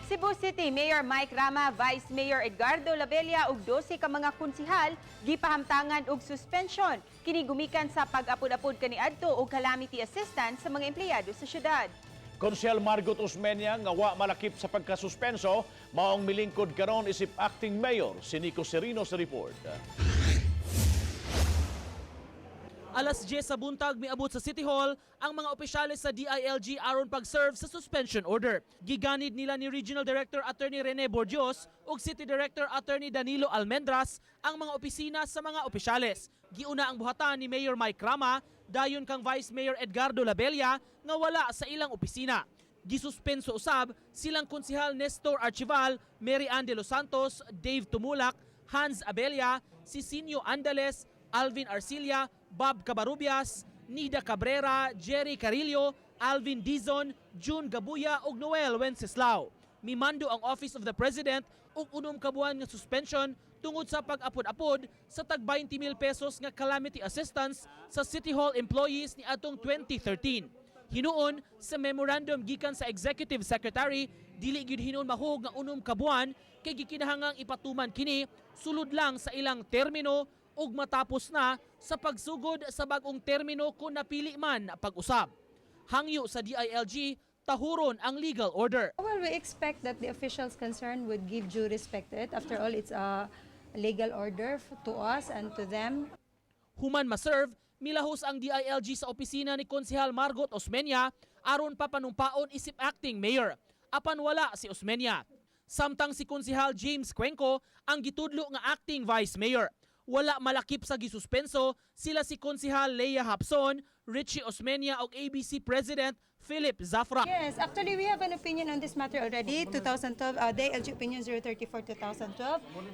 Cebu City Mayor Mike Rama, Vice Mayor Edgardo Labella ug 12 ka mga konsihal gipahamtangan og suspension. Kini gumikan sa pag-apod-apod kaniadto og calamity assistance sa mga empleyado sa syudad. Konsehal Margot Osmeña nga wa malakip sa pagkasuspenso, maong milingkod karon isip acting mayor. Si Nico Serino sa report. Alas 10 sa buntag, miabot sa City Hall ang mga opisyales sa DILG aron pag-serve sa suspension order. Giganid nila ni Regional Director Attorney Rene Bordios ug City Director Attorney Danilo Almendras ang mga opisina sa mga opisyales. Giuna ang buhatan ni Mayor Mike Rama, dayon kang Vice Mayor Edgardo Labella nga wala sa ilang opisina. Gisuspenso usab silang konsehal Nestor Archival, Mary Ann de los Santos, Dave Tumulak, Hans Abella, Sisinio Andales, Alvin Arcilia, Bob Cabarubias, Nida Cabrera, Jerry Carillo, Alvin Dizon, June Gabuya ug Noel Wenceslao. Mimando ang Office of the President og 6 ka buwan nga suspension tungod sa pag-apod-apod sa tag 20 mil pesos nga calamity assistance sa City Hall employees ni atong 2013. Hinuon sa memorandum gikan sa Executive Secretary, dili gyud hinuon mahug nga 6 ka buwan kay gikinahanglang ipatuman kini sulod lang sa ilang termino ug matapos na sa pagsugod sa bag-ong termino kung napili man pag-usab. Hangyo sa DILG, tahuron ang legal order. Well, we expect that the officials concerned would give due respect to it. After all, it's a legal order to us and to them. Human maserve, milahos ang DILG sa opisina ni Konsehal Margot Osmeña aron papanumpaon isip acting mayor. Apan wala si Osmeña. Samtang si Konsehal James Cuenco ang gitudlo nga acting vice mayor. Wala malakip sa gisuspenso sila si Konsehal Leah Hapson, Richie Osmeña ug ABC President Philip Zafra. Yes, actually, we have an opinion on this matter already, 2012, DILG Opinion 034 2012,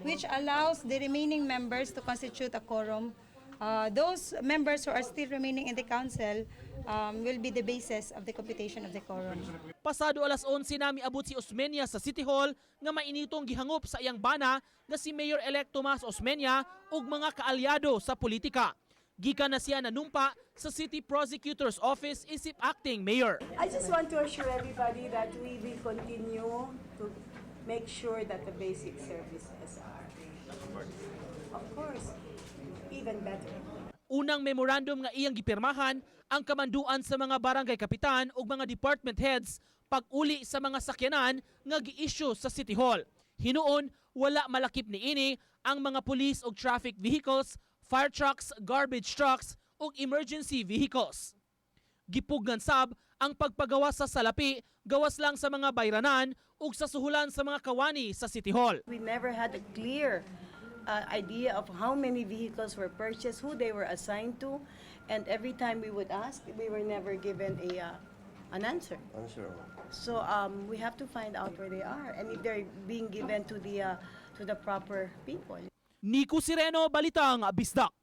which allows the remaining members to constitute a quorum. Those members who are still remaining in the council will be the basis of the computation of the quorum. Pasado alas 11 na miabot si Osmeña sa City Hall nga mainitong gihangop sa iyang bana nga si Mayor-elect Tomas Osmeña ug mga kaalyado sa politika. Gikan na siya nanumpa sa City Prosecutor's Office isip acting mayor. I just want to assure everybody that we will continue to make sure that the basic services are, of course, even better. Unang memorandum nga iyang gipirmahan ang kamanduan sa mga barangay kapitan ug mga department heads pag-uli sa mga sakyanan nga gi-issue sa City Hall. Hinuon, wala malakip niini ang mga police ug traffic vehicles, fire trucks, garbage trucks ug emergency vehicles. Gipugnan sab ang pagpagawa sa salapi gawas lang sa mga bayranan ug sa suhulan sa mga kawani sa City Hall. We never had a clear idea of how many vehicles were purchased, who they were assigned to, and every time we would ask, we were never given a an answer. Answer. So we have to find out where they are and if they're being given to the proper people. Nico Sireno, Balitang Bisdak.